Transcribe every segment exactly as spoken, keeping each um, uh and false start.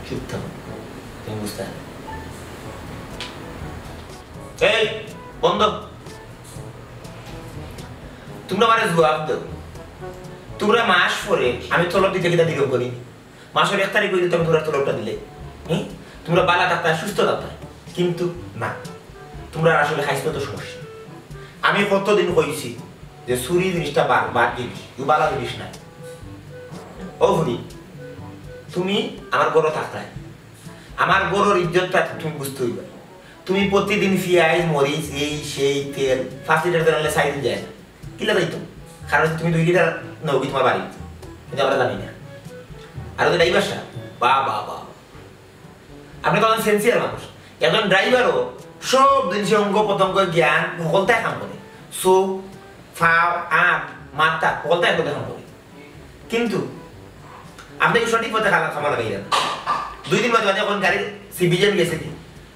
চুপ থাকো, তুমি বুঝতে পারো। এই, বন্ধ। তোমরা আমারে জবাব দেও। তোমরা মাস পরে আমি তলব দিতে কিতা দেরি করি? মাসর এক তারিখ অইলে তো আমি তোমরা তলবটা দিলে। হুম? তোমরা বালা থাকতা, সুস্থ থাকতা। কিন্তু না, তোমরা আসলে খাইছো তো সমস্যা। আমি কতদিন কইছি যে চুরি জিনিসটা বার, বাদ জিনিস, ই বালা জিনিস না। ও ফুরি, তুমি আমার ঘরো থাকতায়, আমার ঘরর ইজ্জতটা তুমি বুঝতে অইবা। তুমি প্রতিদিন পিয়াজ, মরিচ, এই সেই তেল পাঁচ লিটার তেল আনলে চাইর দিন যায় না। কিলা যাইতো? কারণ তুমি দুই লিটার নেওগি তোমার বাড়ি, কিন্তু আমরা জানি না। আর ওই ড্রাইভার সাহেব, বাহ, বাহ, বাহ, বাহ। আপনি তো একজন সিনসিয়ার মানুষ। একজন ড্রাইভারও সব জিনিসের অঙ্গ প্রত্যঙ্গ, জ্ঞান, হকলতায় কাম করে। চোখ, ফাও, আত, মাথা, হকলতায় হকলতায় কাম করে। কিন্তু আপনি কি সঠিক পথে খালা খামা লাগাইলেন? দুই দিন বাদে বাদে এখন গাড়ির সিভিজন গেছে কি?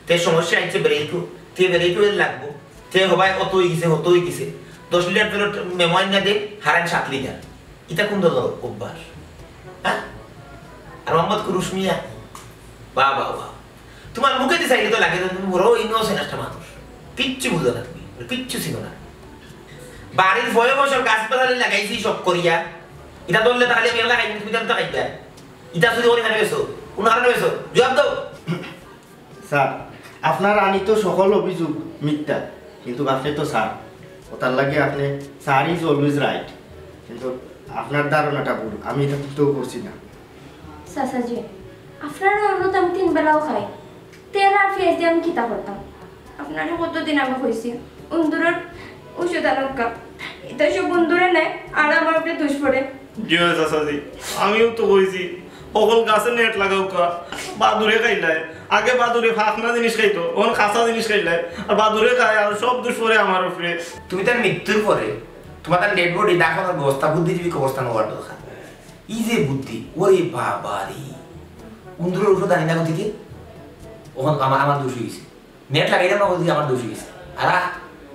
তে সমস্যা আইছে ব্রেকও, তে ব্রেকও এর লাগবো। তে হবায় অত অই গেছে, অত অই গেছে। দশ লিটার তেল মেমো আইনা দে, হারান সাত লিটার। ইটা কোন ধরনের অভ্যাস? হ্যাঁ? আর মোহাম্মদ কুরুশ মিয়া, বাহ, বাহ, বাহ। তোমার মুখে দিয়ে চাইলে তো লাগে যে তুমি বড় ইনোসেন্ট একটা মানুষ, কিচ্ছু বুঝো না তুমি, কিচ্ছু চিনো না। বাড়ির বয় বছর গাছ পাতালি লাগাইছি সব করিয়া, ইটা ধরলে তাহলে আমি এগুলা খাইনি, তুমি তো খাইবে। ইটা চুরি করি খানে বেছো, কোন কারণে বেছো? জবাব দাও। স্যার, আপনার আনিত সকল অভিযোগ মিথ্যা, কিন্তু আপনি তো স্যার, ওটার লাগি আপনি স্যার ইজ অলওয়েজ রাইট, কিন্তু আপনার ধারণাটা ভুল, আমি এটা কিন্তু করছি না। চাচাজি, আপনার অন্যত আমি তিন বেলাও খাই, তেল আর পিয়াজ দিয়ে আমি কিতা করতাম? আপনারে কতদিন আমি কইছি, উন্দুরর ঔষধ আনউক্কা। ইতা সব উন্দুরে নেয়, আর আমার উপরে দুষ পড়ে। জি অয় চাচাজি, আমিও তো কইছি, হকল গাছে নেট লাগাউক্কা, বাদুড়ে খাইলায়। আগে বাদুড়ে ফাকনা জিনিস খাইতো, অখন কাঁচা জিনিস খাইলায়, আর বাদুড়ে খায়, আর সব দুষ পড়ে আমার উপরে। তুমি তার মৃত্যুর পরে তোমার তার ডেড বডি দাফনের ব্যবস্থা, বুদ্ধিজীবী কবরস্থান হওয়ার দরকার। এই যে বুদ্ধি, ওরে বাবা রে, উন্দুরর ঔষধ আনি না গতিকে, অখন আমার, আমার দুষ অই গেছে। নেট লাগাইলাম না, ওদিকে আমার দোষ অইছে। আর আহ,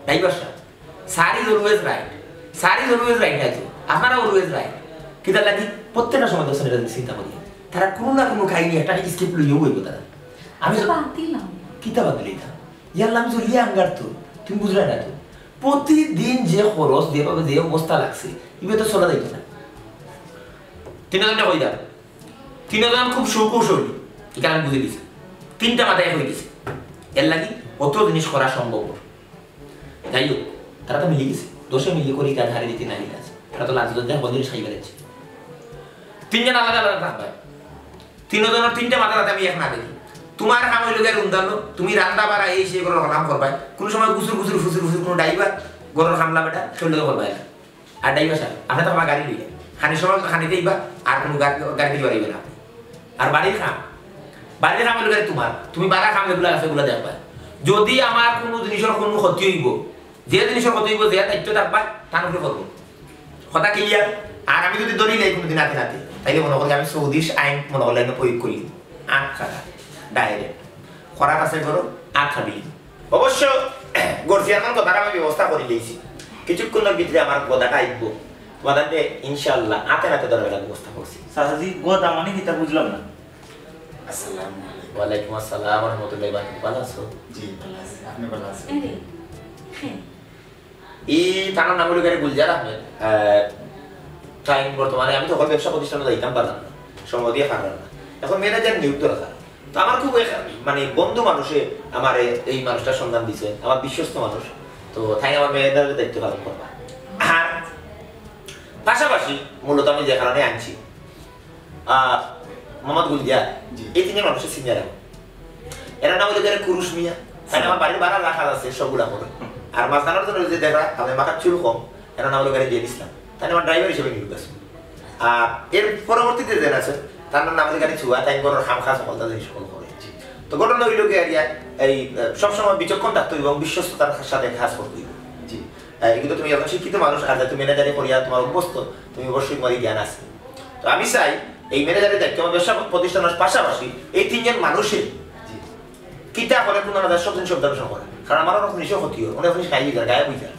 ড্রাইভার সাহেব, sir is always right. Sir is always right নাই তো, আপনারা অলওয়েজ রাইট। কিতার লাগি? প্রত্যেকটা সময় দর্শন এটা চিন্তা করি, তারা কোনো না কোনো কাহিনী একটা স্ক্রিপ্ট লইয়াউ অইবো তারা। আমি তো বাদ দিলাম। কিতা বাদ দিলে এটা? ইয়ার আমি চলিয়া আঙ্গার তো, তুমি বুঝলে না তো। প্রতিদিন যে খরচ, যেভাবে যে অবস্থা লাগছে, ইবে তো চলা যাইতো না। তিনজনটা কই দাও। তিনজন খুব সুকৌশলী, এটা আমি বুঝে গেছি। তিনটা মাথায় হয়ে গেছে, এর লাগি অত জিনিস করা সম্ভব না। যাই হোক, তারা তো মিলে গেছে, দশে মিলে করি কাজ হারিয়ে দিতে নারী কাজ। তারা তো লাঞ্চ দরজা বন্ধ সাই বেড়াচ্ছে। তিনজন আলাদা আলাদা থাকবে, তিনজনের তিনটা মাথা রাতে আমি এক না দেখি। তোমার কাম হইল গিয়ে রুন্দালো, তুমি রান্না বাড়া এই সেই করে হলাম করবায়, কোনো সময় গুসুর গুসুর ফুসুর ফুসুর কোনো ড্রাইভার গরুর হামলা বেটা শরীরে করবায় না। আর ড্রাইভার সাহেব, আপনি তো আমার গাড়ি লইয়া খানি সময় তো খানিতেই বা আর কোনো গাড়ি গাড়ি দিয়ে বাড়াইবে না। আর বাড়ির কাম, বাড়ির কাম হইল গিয়ে তোমার, তুমি বাড়া কাম যেগুলো আছে ওগুলো দেখবা। যদি আমার কোনো জিনিসের কোনো ক্ষতি হইব, যে জিনিসের ক্ষতি হইব, যে দায়িত্ব থাকবা, তার উপরে করবো। কথা ক্লিয়ার? আর আমি যদি ধরি নেই কোনোদিন হাতে নাতে, তাইলে মনে করি আমি সৌদি আইন মনে করলে আমি প্রয়োগ করি, আট খাটা ডাইরেক্ট খরা কাছে করো, আট খাবি। অবশ্য গড় চেয়ারম্যান কথাটা আমি ব্যবস্থা করে দিয়েছি, কিছুক্ষণের ভিতরে আমার গদাটা আইব, তোমাদের ইনশাআল্লাহ হাতে নাতে ধরার ব্যবস্থা করছি। চাচাজি, গদা মানে কিতা বুঝলাম না। আসসালামু আলাইকুম। ওয়ালাইকুম আসসালাম ওয়া রাহমাতুল্লাহি ওয়া বারাকাতুহু। ভালো আছো? জি, ভালো আছি। আপনি ভালো আছেন? এই রে। হ্যাঁ। এই থানার নাম হলো গিয়ে গুলজার আহমেদ। আহ, তাই বর্তমানে আমি তো এখন ব্যবসা প্রতিষ্ঠানে যাইতাম পারলাম না, সময় দিয়ে পারলাম না। এখন ম্যানেজার নিয়োগ দরকার। তো আমার খুব এক, মানে, বন্ধু মানুষে আমার এই, এই মানুষটার সন্ধান দিছে, আমার বিশ্বস্ত মানুষ। তো তাই আমার ম্যানেজারের দায়িত্ব পালন করবা। আর পাশাপাশি মূলত আমি যে কারণে আনছি, আহ, মোহাম্মদ গুলজার, জি। এই তিনজন মানুষের সিনিয়র এখন। এরা নাম হলো গিয়ে কুরুশ মিয়া। তাই আমার বাড়ির ভাড়া রাখা আছে সবগুলা করে। আর মাঝখানের জন্য যে দেখা, আমি মাথার চুল কম, এরা নাম হলো গিয়ে জেড ইসলাম। তাই আমার ড্রাইভার হিসেবে নিয়োগ আছে। আর এর পরবর্তীতে যে আছে, তার নাম হলো গিয়ে চুয়া, তাই ঘরর কাম কাজ সকলটা জিনিস সকল করে। জি। তো ঘটনা হইল গিয়ে, এই, আহ, সবসময় বিচক্ষণ থাকতে হইব এবং বিশ্বস্ততার সাথে কাজ করতে হইব। জি। আহ, এগুলো তুমি এখন শিক্ষিত মানুষ, আর তুমি ম্যানেজারি করিয়া তোমার অভ্যস্ত, তুমি অবশ্যই তোমার এই জ্ঞান আছে। তো আমি চাই এই ম্যানেজারের দায়িত্ব আমার ব্যবসা প্রতিষ্ঠানের পাশাপাশি এই তিনজন মানুষের, জি। কিতা করে কোনো আলাদা সব জিনিস অবজারভেশন করে, কারণ আমার অনেক জিনিসও ক্ষতি হয়, অনেক জিনিস গায়েব হয়ে যায়, গায়েব হয়ে যায়।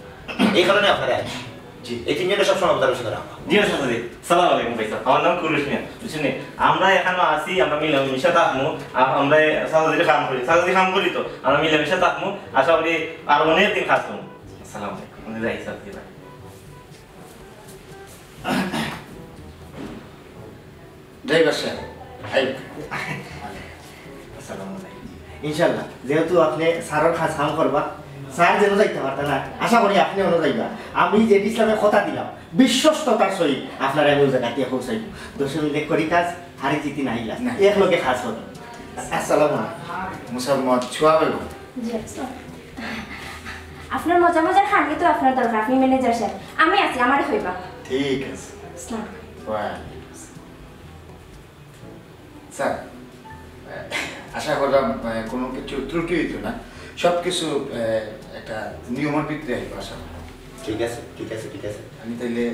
এই কারণে আপনারা আছি। জি, এই তিনজনরে সবসময় অবজারভেশনে রাখবা। জি, চাচাজি। সালাম আলাইকুম ভাইসাব, আমার নাম কুরুশ মিয়া। বুঝছইন নি? আমরা এখানো আছি, আমরা মিলামিশা থাকমু। আ-, আমরা চাচাজির কাম করি, চাচাজি কাম করি তো, আমরা মিলামিশা থাকমু। আশা করি আর অনেক দিন কাজ করমু। আসসালামু আলাইকুম। আমি যাই, চাচাজি, ভাই। ড্রাইভার সাহেব, আইন। আসসালামু আলাইকুম। ইনশাআল্লাহ, যেহেতু আপনে স্যারর কাজ কাম করবা, স্যার যেন যাইতা পারতা না, আশা করি আপনে অনো যাইবা। আমি জেডি ইসলামে কথা দিলাম, বিশ্বস্ততার সহিত আপনারে আমি ওই জাগাত পৌঁছাইমু। দশে মিলে করি কাজ, হারি জিতি নাই লাজ। না। একলগে কাজ করমু। আসসালামু আলাইকুম। মুসাম্মদ সোয়া বেগম। জি, আসসালাম। আপনার মজা মজার খাননি তো আপনার দরকার, আপনি ম্যানেজার সাহেব। আমি আছি, আমারে কইবা। ঠিক আছে। আসসালাম। ওয়ালাইকুম আসসালাম। স্যার, আহ, আশা করলাম, আহ, কোনো কিছু ত্রুটি হইতো না, সব কিছু, আহ, একটা নিয়মের ভিতরে হইব আশা করি। ঠিক আছে, ঠিক আছে, ঠিক আছে। আমি তাইলে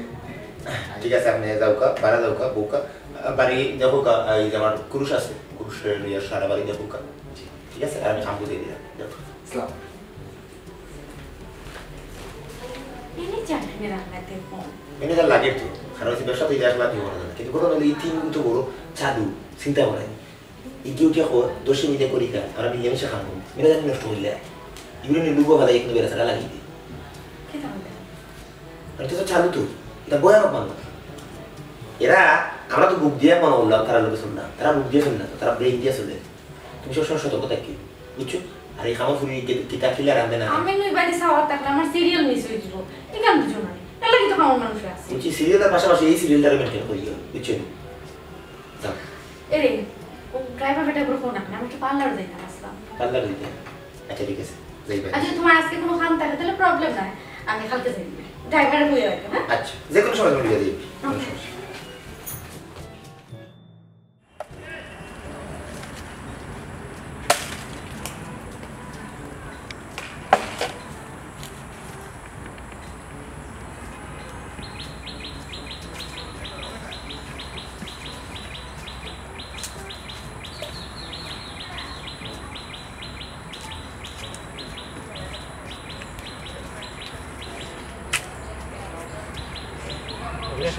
ঠিক আছে, আপনি যাউক্কা, বাড়া যাউক্কা, বউক্কা, আহ, বাড়ি দেখউক্কা, এই যে আমার কুরুশ আছে, কুরুশরে লইয়া সারা বাড়ি দেখউক্কা। জি। ঠিক আছে, আর আমি কাম বুঝিয়ে দিলাম, যাউক্কা। আসসালাম। ম্যানেজার লাগে তো, কারণ হচ্ছে ব্যবসা তো এটা একলা কেউ করা যায় না। কিন্তু কথা হলো এই তিন তো বড় চালু, চিন্তা করেন। এই কেউ কে কর, দশে মিলে করি কাজ, আমরা মিলেমিশে কাম করবো। ম্যানেজার নষ্ট হইলে, ইগুলো নিয়ে লুগো ফালাই এখানে বেড়া ছাড়া লাগিয়ে দিই। আর এটা তো চালু তো, এটা ভয়ানক মানুষ। এরা, আমরা তো বুক দিয়ে মনে করলাম, তারা লোকে শুনলাম, তারা বুক দিয়ে শুনলাম, তারা ব্রেন দিয়ে শুনলেন। তুমি সবসময় সতর্ক থাকি, বুঝছো? আর এই খামা ফুরি কিতা কিলা রান্ধে না। আমি নই বাড়ি সাওয়ার থাকলে আমার সিরিয়াল মিস হয়ে যাবো। এই গান বুঝো না। এর লাগি তো আমার মানুষ আছে। বুঝছি, সিরিয়ালের পাশাপাশি এই সিরিয়ালটারে মেনটেন করিও, বুঝছো? যাও। এরে, ও ড্রাইভার বেটা করে ফোন রাখেন, আমি একটু পার্লার যাইতাম আসলাম। পার্লার যাইতে? আচ্ছা, ঠিক আছে, যাইবা। আচ্ছা, তোমার আজকে কোনো কাম থাকে, তাহলে প্রবলেম নাই, আমি কালকে যাই। ড্রাইভারে বলে রাখো, হ্যাঁ? আচ্ছা, যে কোনো সময় তুমি দিয়ে দিও, কোনো সমস্যা নেই।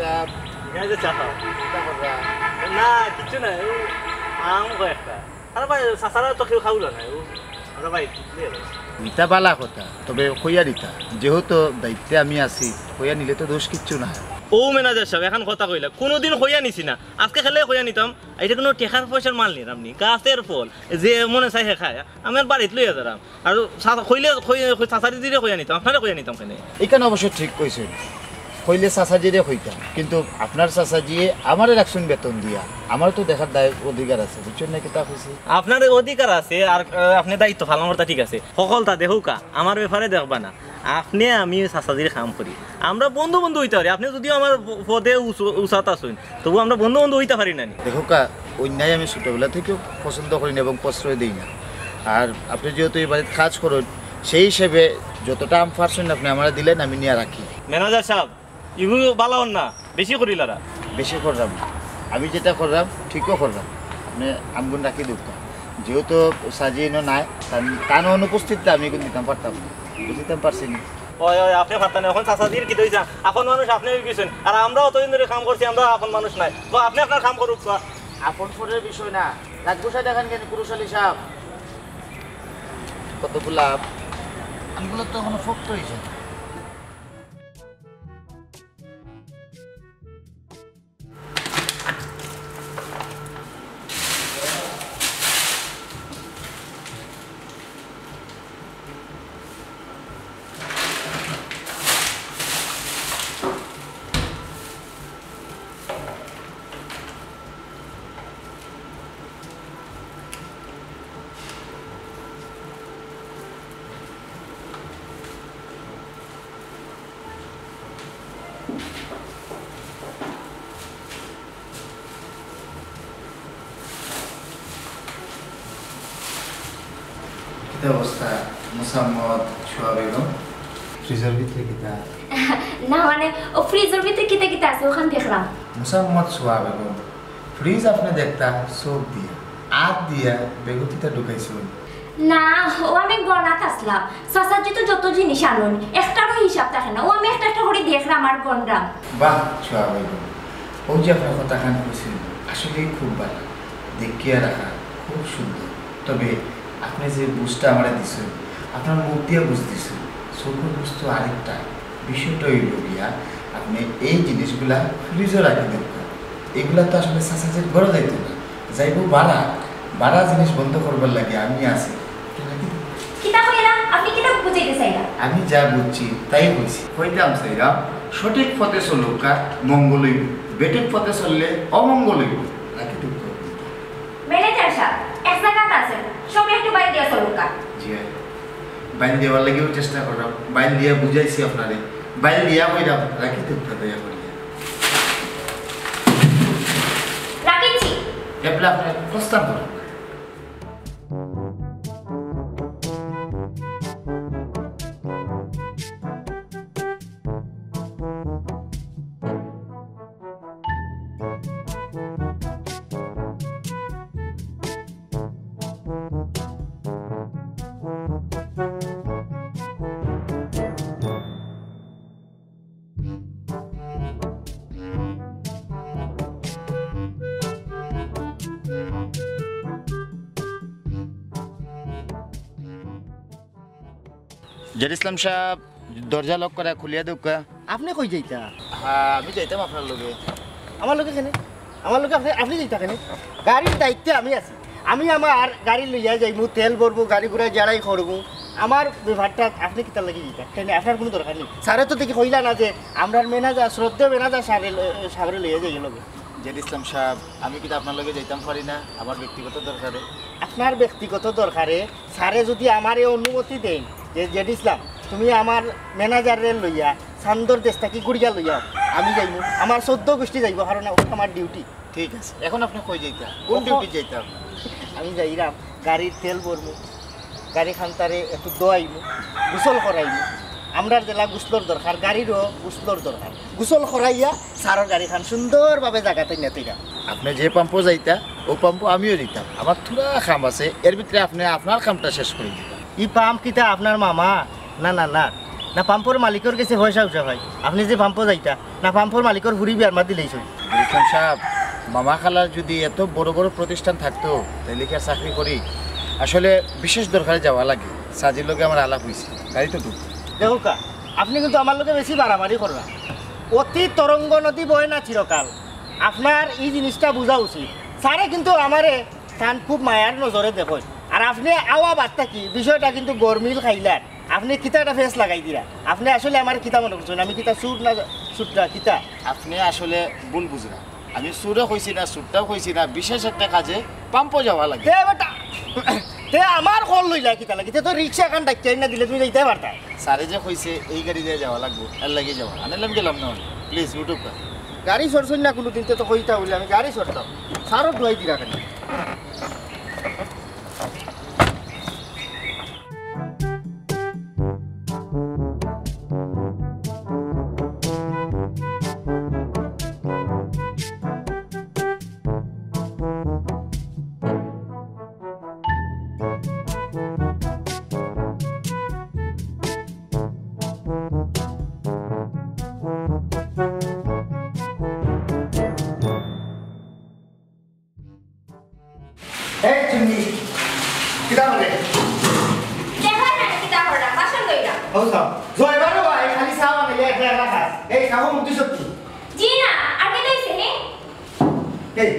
সাহেব, এখানে যে চা খাও। কিতা করবা? না, কিচ্ছু না, এই আম কয়েকটা। আরে ভাই, চাচারা তো কেউ খাওয়াইলো না, ও, আরে ভাই, কি রে ভাই? ইটা বালা কথা, তবে কইয়া দিতা, যেহেতু দায়িত্বে আমি আছি, কইয়া নিলে তো দোষ কিচ্ছু না। ও ম্যানেজার সাহেব, এখন কথা কইলা, কোনোদিন কইয়া নিছি না, আজকে খেলে কইয়া নিতাম। এটা কোনো টেকার পয়সার মাল নি, আপনি গাছের ফল, যে মনে চায় হে খায়। আমি আর বাড়িত লইয়া যারাম। আর চা-, কইলে কই-, কই-, চাচাজিরে কইয়া নিতাম, আপনারে কইয়া নিতাম কেনে? এখানে অবশ্য ঠিক কইছেন। কইলে চাচাজিরে কইতাম, কিন্তু আপনার চাচাজিয়ে আমারে রাখছইন বেতন দিয়া, আমার তো দেখার দায় অধিকার আছে, বুঝছইন না কিতা কইছি? আপনার অধিকার আছে, আর, আহ, আপনি দায়িত্ব পালন করতা ঠিক আছে, হকলতা দেখউক্কা, আমার ব্যাপারে দেখবা না। আপনি আমি চাচাজির কাম করি, আমরা বন্ধু বন্ধু অইতা পারি। আপনি যদিও আমার প-, পদে উচ-, উচাত আছইন, তবু আমরা বন্ধু বন্ধু অইতা পারি না নি? দেখউক্কা, অন্যায় আমি ছোটবেলা থেকেও পছন্দ করি না এবং প্রশ্রয় দেই না। আর আপনি যেহেতু এই বাড়িত কাজ করইন, সেই হিসেবে যতটা আম পারছইন আপনি আমারে দিলেন, আমি নিয়া রাখি। ম্যানেজার সাহেব, ইগু বালা অর না, বেশি করিলারা। বেশি করলাম না, আমি যেটা করলাম ঠিকও করলাম। আপনি আমগুন রাখি দেউক্কা, যেহেতু চাচাজি ইনো নাই, তান, তান অনুপস্থিতিতে আমি ইগুন দিতাম পারতাম না, বুঝিতাম পারছি নি। ওই, ওই, আপনি পারতা না, এখন চাচাজির কিতা অইছে? আপন মানুষ আপনি অই গেছইন, আর আমরা অতদিন ধরি কাম করছি, আমরা আপন মানুষ নায়। তো আপনি আপনার কাম করউক্কা। আপন পরের বিষয় না, রাগ গুছাই দেখেন কেনে, কুরুশ আলী সাহেব? কতগুলা আম, আমগুলো তো এখনো পোক্ত অইছে না। কিতা অবস্থা, মুসাম্মদ, সোয়া বেগম? ফ্রিজর ভিতরে কিতা? না, মানে, ও ফ্রিজর ভিতরে কিতা কিতা আছে, ওখান দেখলাম। মুসাম্মদ, সোয়া বেগম, ফ্রিজ আপনি দেখতা চোখ দিয়া, আত দিয়া বেগতিতা ঢুকাইছইন। না, ও আমি গনাত আসলাম। চাচাজি তো যত জিনিস আনইন, একটারও হিসাব থাকে না। ও আমি একটা একটা করি দেখরাম আর গনরাম। বাহ, সোহাগ বেগম, ও যে আপনার কথাখান কইছইন, আসলেই খুব ভালা, দেখিয়া রাখা, খুব সুন্দর। তবে আপনি যে বুঝটা আমারে দিছইন, আপনার মুখ দিয়া বুঝ দিছইন, চোখর বুঝ তো আরেকটা। বিষয়টা অইল গিয়া, আপনি এই জিনিসগুলা ফ্রিজও রাখি দেন না। এগুলা তো আসলে চাচাজির ঘরো যাইতো না, যাইবো বারা। বারা জিনিস বন্ধ করবার লাগি আমি আছি। কিতা কইলা? আপনি কিতা বুঝাইতে চাইলা? আমি যা বুঝছি তাই কইছি। কইতাম চাইরাম, সঠিক পথে চলউক্কা, মঙ্গল অইব, বেঠিক পথে চললে অমঙ্গল অইব। রাখি দেন। ম্যানেজার সাব, এক জাগাত আছেন, সবে একটু বাইল দিয়া চলউক্কা। জি ভাই, বাইল দেওয়ার লাগিও চেষ্টা করলাম, বাইল দিয়া বুঝাইছি আপনারে, বাইল দিয়া কইরাম, রাখি দেন দয়া করিয়া। রাখিছি। এবলা আপনার প্রস্থান করুন। জেড ইসলাম সাব, দরজা লক করা খুলিয়া দেউক্কা। আপনি কই যাইতা? হ্যাঁ, আমি যাইতাম আপনার লগে। আমার লগে কেনে? আমার লগে আপনি, আপনি যাইতা কেনে? গাড়ির দায়িত্বে আমি আছি। আমি আমার গাড়ি লইয়া যাইমু, তেল ভরমু, গাড়ি ঘুরাই জাড়াই করমু। আমার ব্যাপারটা আপনি কিতার লাগি যাইতা? কেনে, আপনার কোনো দরকার নেই। স্যারে তো দেখি কইলা না যে আমরার ম্যানেজার, শ্রদ্ধেয় ম্যানেজার স্যারে ল-, সাবরে লইয়া যাই লগে। জেড ইসলাম সাব, আমি কিতা আপনার লগে যাইতাম পারি না আমার ব্যক্তিগত দরকারে? আপনার ব্যক্তিগত দরকারে স্যারে যদি আমারে অনুমতি দেন যে, "জেড ইসলাম, তুমি আমার ম্যানেজাররে লইয়া চান্দর দেশ থাকি গুড়িয়া লইয়া আমি যাইমু, আমার চৌদ্দ গোষ্ঠী যাইবো, কারণ ওটা আমার ডিউটি।" ঠিক আছে, এখন আপনি কই যাইতা? কোন অখন ডিউটি যাইতা আপনার? আমি যাইরাম, গাড়ির তেল ভরমু, গাড়ি খান্তারে একটু ধোয়াইমু, গোসল করাইমু। আমরার যেলা গোসলর দরকার, গাড়িরও গোসলর দরকার। গোসল করাইয়া স্যারর গাড়িখান সুন্দরভাবে জাগাত আনিয়া থইরাম। আপনি যে পাম্পো যাইতা, ও পাম্পো আমিও যাইতাম। আমার থুড়া কাম আছে, এর ভিতরে আপনি আপনার কামটা শেষ করি দিবা। ই পাম্প কিতা আপনার মামা? না, না, না। না পাম্পর মালিকর গেছে পয়সা উঠা ভাই। আপনি যে পাম্পো যাইতা, না পাম্পর মালিকর ফুরি বিয়ার মাত দিলেই চলি। ইসলাম সাব, মামা খালার যদি এত বড় বড় প্রতিষ্ঠান থাকতো, তাইলে কি আর চাকরি করি? আসলে বিশেষ দরকারে যাওয়া লাগে। সাজির লগে আমার আলাপ হইছে, গাড়ি তো ঢুক। দেখউক্কা, আপনি কিন্তু আমার লগে বেশি বাড়াবাড়ি কররা। অতীত তরঙ্গ নদী বয় না চিরকাল। আপনার ই জিনিসটা বুঝা উচিত। স্যারে কিন্তু আমারে তান খুব মায়ার নজরে দেখইন। আর আপনি আওয়া বাদ থাকি বিষয়টা কিন্তু গরমিল খাইলার। আপনি কিতা একটা ফেস লাগাই দিরা। আপনি আসলে আমার কিতা মনে করছেন? আমি কিতা চুর না সুট্টা কিতা? আপনি আসলে ভুল বুঝরা। আমি চুরে কইছি না, সুট্টাও কইছি না, বিশেষ একটা কাজে পাম্পো যাওয়া লাগে। তে বেটা, তে আমার কল লইলা কিতা লাগি? তে তো রিক্সা খান ডাকিয়া না দিলে তুমি যাইতে পারতা। স্যারে যে কইছে এই গাড়ি দিয়া যাওয়া লাগবো, এর লাগি যাওয়া। আনাইলাম গেলাম না, প্লিজ উঠুক। গাড়ি সরছইন না কোনোদিন, তে তো কইতা বলে আমি গাড়ি সরতাম। স্যারও ডুয়াই দিরা কেনে? এই চুন্নি, কিতা করে? দেখো না, কিতা করলাম, বাসন ধইলাম। ও সব। জয়বার ভাই, খালি চা বানাইলে একলা একলা খাস। এই খাবো মুক্তি সত্যি। জি না, আর কে দিছে হে? এই,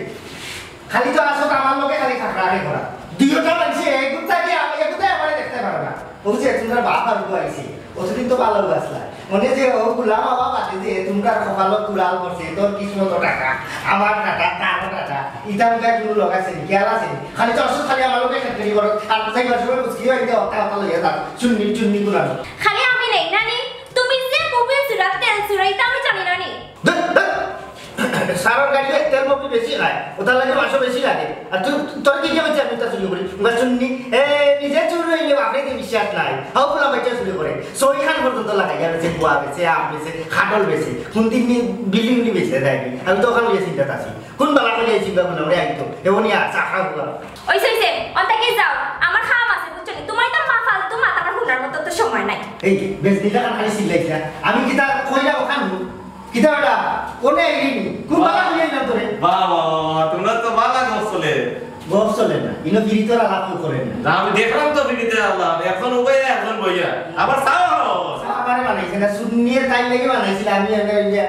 খালি তো আসো আমার লগে খালি খাকড়া আগে করা। দুইটা মানষে এগুতা কি আম-, এগুতা আমারে দেখতে পারে না। ও যে তোমরা বাপ আর বউ আইছে, অতদিন তো ভালো আসলা। মনে যে ও গুলাম বাবা বাদে যে তোমরা কপালো কুড়াল পড়ছে, তোর কিসমত টাকা, আমার টাকা, তার টাকা। ইটা মিটা কোনো লোক আছে নি, খেয়াল আছে নি? খালি তো আসো খালি আমার লগে খেতে দিব, আর তাই বছর মুশকিল হইতে হতা হতা লইয়া যাক। চুন্নি, চুন্নি গুলাম। খালি আমি নেই, নানি? তুমি যে মুভি চুরা, তেল চুরা, ইটা আমি জানি না নি। ধুর, ধুর। সারর গাড়ি তেল মকলি বেশি খায়, ওটার লাগে মাংস বেশি লাগে। আর তুই, তোর কি কি হচ্ছে আমি তা চুরি করি? উঙ্গা চুন্নি, এ, নিজে চুরি হইলে বাপরে কি বিশ্বাস নাই। হাউ ফুলা বাচ্চা চুরি করে। সই খান পর্যন্ত লাগাই, আর যে গুয়া বেচে, আম বেচে, খাটল বেচে, কোন দিন নি বিল্ডিং নি বেচে দেয় নি। আমি তো ওখানে গিয়ে চিন্তা আছি। কোন বালা করে এই চিন্তা করলাম রে, আমি তো এমনই আছে, আহা গুয়া। ওই সইছে, অন্তা কি যাও, আমার খাম আছে, বুঝছো নি? হয় নাই। এই, বেশ দিলে কান খালি চিল্লাইছে। আমি কিতা কইলা ওখান? কিতা ওটা? কোনে আইলি? কোন বালা কইয়া দিলাম তোরে? বাহ, বাহ, বাহ, বাহ, তোমরা তো বালা গফ চলে। গফ চলে না। ইনো ফিরিতর আলাপ কেউ করে না। না, আমি দেখলাম তো ফিরিতে আলাপ। একজন উবাইয়া, একজন বইয়া। আবার চা খাও। চা আমারে বানাইছে না, সুন্নিয়ে তাই লাগি বানাইছিল। আমি এনে ওই যে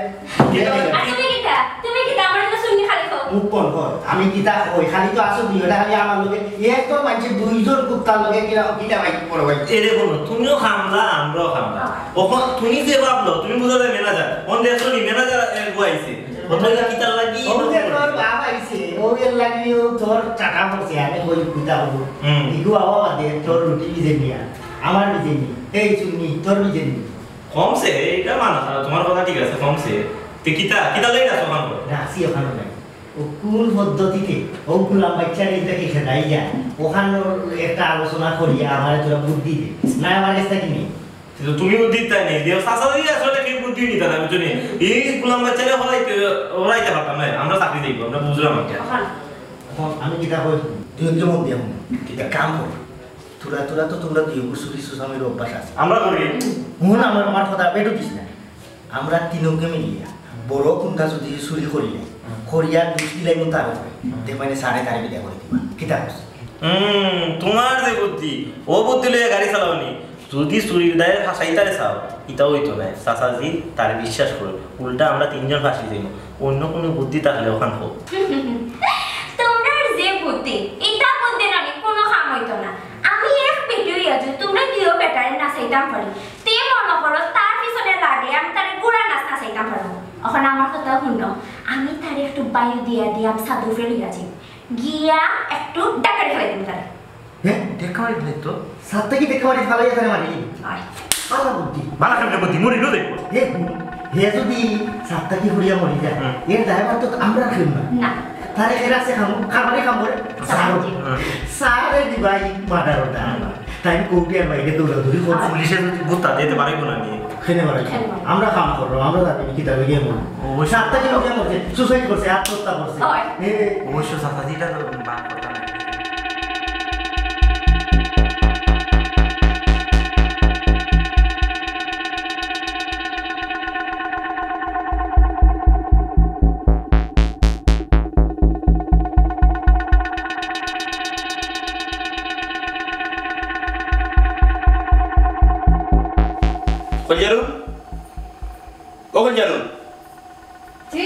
কিতা আর তুমি কিতা? তুমি কিতা? আমার একটা সুন্নি খালি খাও। মুখ বন্ধ কর। আমি কিতা কই? খালি তো আসো দুই ওটা খালি আমার লগে। এক তো মানছে দুইজন কুত্তার লগে কিলা, কিলা ভাই, বড় ভাই। এরে বলো, তুমিও খামলা, আমরাও খামলা। ওখান তুমি যে ভাবলো, তুমি বুঝা যায় ম্যানেজার। কোন দেশ নি ম্যানেজার, এ, বইছে। ওখানে কিতার লাগি? ও যে তোর বাপ আইছে, ও এর লাগি ও তোর চাটা পড়ছে, আমি কই কুতা হবো। হুম। ইগু আওয়া বাদে তোর রুটি ভিজে নিয়া, আমার ভিজে নি। এই সুন্নি, তোর ভিজে নি। কমছে, এটা মানা খারাপ, তোমার কথা ঠিক আছে, কমছে। তে কিতা, কিতা লই রাখো ওখান করে? রাখছি ওখানে নাই। ও কোন পদ্ধতিতে ও গোলাম বাচ্চারে এটা কি খেদাই যায়? ওখানে একটা আলোচনা করিয়া আমারে তোরা বুদ্ধি দে। না, আমার কাছে কি নেই। তো তুমি বুদ্ধি তাই নেই, দেও চাচা যদি আসলে কেউ বুদ্ধি নিতা না, বুঝছো নি? এই গোলাম বাচ্চারে হরাইতে, হরাইতে পারতাম না, আমরা চাকরি দিব, আমরা বুঝলাম একটা। ওখানে। এখন আমি কিতা কই, তুই একটু মন দিয়ে হুন। কিতা? কাম কর। তোরা, তোরা তো তোমরা দুই উপর চুরি চুষামির অভ্যাস আছে। আমরা করি। হুন, আমার, আমার কথা বেটু দিস না। আমরা তিনকে মিলিয়া বড় কুনটা যদি চুরি করিলে, হুম। করিয়া দুষ দিলাই মন তার উপরে। হুম। তে মানে সারে তারে বিদায় করে দিবা। কিতা কস? হুম, তোমার যে বুদ্ধি, ও বুদ্ধি লইয়া গাড়ি চালাওনি। যদি চুরির দায়ে ফাঁসাইতারে চাও, ইতাও হইতো না। চাচাজি তারে বিশ্বাস করো। উল্টা আমরা তিনজন ফাঁসি যাইব। অন্য কোনো বুদ্ধি থাকলে ওখান হোক। তোমরার যে বুদ্ধি, ইতা বুদ্ধি নানি কোনো কাম হইতো না। আমি এক পেটে হইয়া যদি তোমরা দুইও বেটারে নাচাইতাম পারি, তে মনে করো তার পিছনে লাগলে আমি তারে ঘোড়া নাচ নাচাইতাম পারবো। এখন আমার কথা হুনো, আমি তারে একটু বায়ু দিয়া দিয়া আমি সাদু ফেলিয়া যাই, গিয়া একটু ডাকারি ফেলাই দিন তারে। হ্যাঁ? টেক্কা মারি ফেলাই তো। সাতটা কি টেক্কা মারি ফালাইয়া তারে মারি? আয়। আলা বুদ্ধি। বালা কেমনে বুদ্ধি? মরি না দেখবো। এ, হে যদি সাতটা কি ফুরিয়া মরি যায়, হুম। এর দায়ভার তো আমরা খেলব না। না। তারে এর আছে খামো, খাবারই খাম করে। সারো। হুম। সারে দিবাই মার্ডার ওটা। তাই কোর্টে আর বাইরে দৌড়াদৌড়ি করছে। পুলিশে যদি ভূত তাতে দিতে পারে কোন নিয়ে? খেলে মারে। খেলে মারে। আমরা কাম করবো, আমরা যাবি কি তাহলে গিয়ে বলবো? ওই সাতটা কি লোকে মরছে, সুসাইড করছে, আত্মহত্যা করছে। হয়। এ, অবশ্য চাচা, যেটা তো বাদ কথা না। কলজারু? ও কলজারু? জি?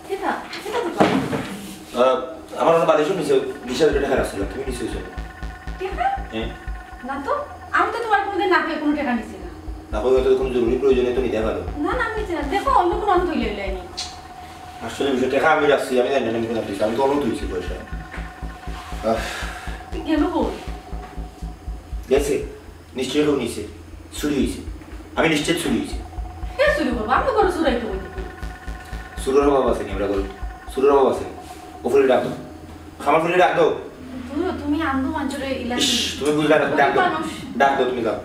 কিতা? কিতা দিবা? আহ, আমার অনো বালিশর নিচে বিশ হাজার টেকা রাখছিলাম, তুমি নিছো? কিতা? হ্যাঁ। না তো, আমি তো তোমার কোনোদিন না পেয়ে কোনো টেকা নিছি না। না পেয়ে হয়তো কোনো জরুরি প্রয়োজনে তো নিতে পারো। না, না, আমি নিছি না। দেখো, অন্য কোনো আমি থইলে হইলে আনি। আসলে বিষয় টেকা আমি রাখছি, আমি জানি না আমি কোথায় দিছি, আমি তো অন্য তুইছি পয়সা। আহ। তুই গেল কই? গেছে। নিশ্চয়ই কেউ নিছে, চুরি হইছে। আমি নিশ্চিত চুরি হইছে। কে চুরি করবো? আমি ঘরে চুরাই তো বলতে। চুরের অভাব আছে নি আমরা ঘরে? চুরের অভাব আছে নি? ও ফুলি ডাক দাও। আমার ফুলি ডাক দাও। তুমি, তুমি আন্দু মাঞ্চরে ইলা ইস, তুমি বুঝলা না, ডাক দাও। মানুষ। ডাক দাও, তুমি যাও।